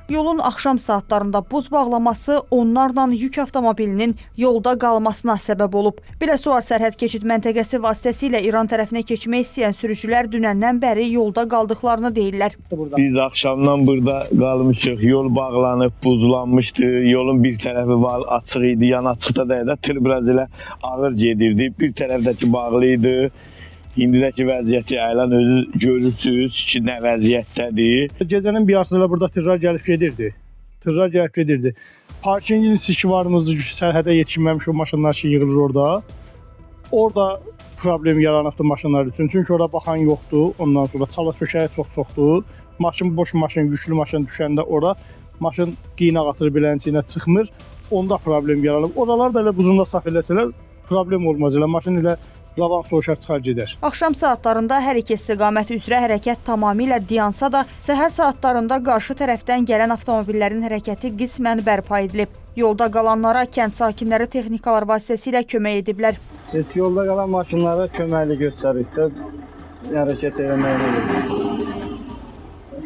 Yolun axşam saatlarında buz bağlaması onlarla yük avtomobilinin yolda qalmasına səbəb olub. Biləsuvar sərhəd keçid məntəqəsi vasitəsilə İran tərəfinə keçmək istəyən sürücülər dünəndən bəri yolda qaldıqlarını deyirlər. Biz axşamdan burada qalmışıq. Yol bağlanıb, buzlanmışdı. Yolun bir tərəfi var, açıq idi. Yan açıqda da tır biraz elə ağır gedirdi. Bir tərəfdəki bağlı idi. İndidəki vəziyyəti aylan özü görürsünüz ki, nə vəziyyətdədir. Gecənin bir yarısı elə burada tırlar gəlib gedirdi. Tırlar gəlib gedirdi. Parkinqin içi varımızdı, sərhədə yetişməmiş o maşınlar ki yığılır orada. Orada problem yaranıbdır maşınlar üçün. Çünki ora baxan yoxdur. Ondan sonra çala çökəyi çox-çoxdur. Maşın boş maşın, yüklü maşın düşəndə ora maşın qıynaq atır beləncə çıxmır. Onda problem yaranıb. Oralar da elə buzunda saf eləsələr problem olmaz. Elə maşın elə ravan soğuşar çıxar gedər. Axşam saatlarında hər iki istiqamət üzrə hərəkət tamamilə dayansa da, səhər saatlarında qarşı tərəfdən gələn avtomobillərin hərəkəti qismən bərpa edilib. Yolda qalanlara kənd sakinləri texnikalar vasitəsilə kömək ediblər. Heç yolda qalan maşınlara köməklik göstəririk də, hərəkət eləməyinə görə.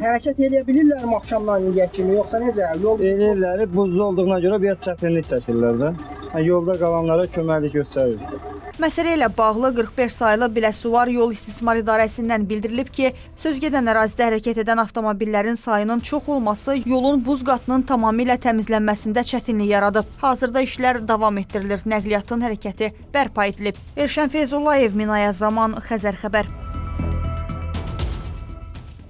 Hərəkət eləyə bilirlərmi axşamdan indiyə kimi, yoxsa necə? Yol Eləyirlər, buzlu olduğuna görə biraz çətinlik çəkirlər də. Yəni, yolda qalanlara köməklik göstəririk. Məsələ ilə bağlı 45 saylı Biləsuvar Yol İstismar İdarəsindən bildirilib ki, sözgedən ərazidə hərəkət edən avtomobillərin sayının çox olması yolun buz qatının tamamilə təmizlənməsində çətinlik yaradıb. Hazırda işlər davam etdirilir, nəqliyyatın hərəkəti bərpa edilib. Elşən Feyzullayev, Minaya Zaman, Xəzər Xəbər.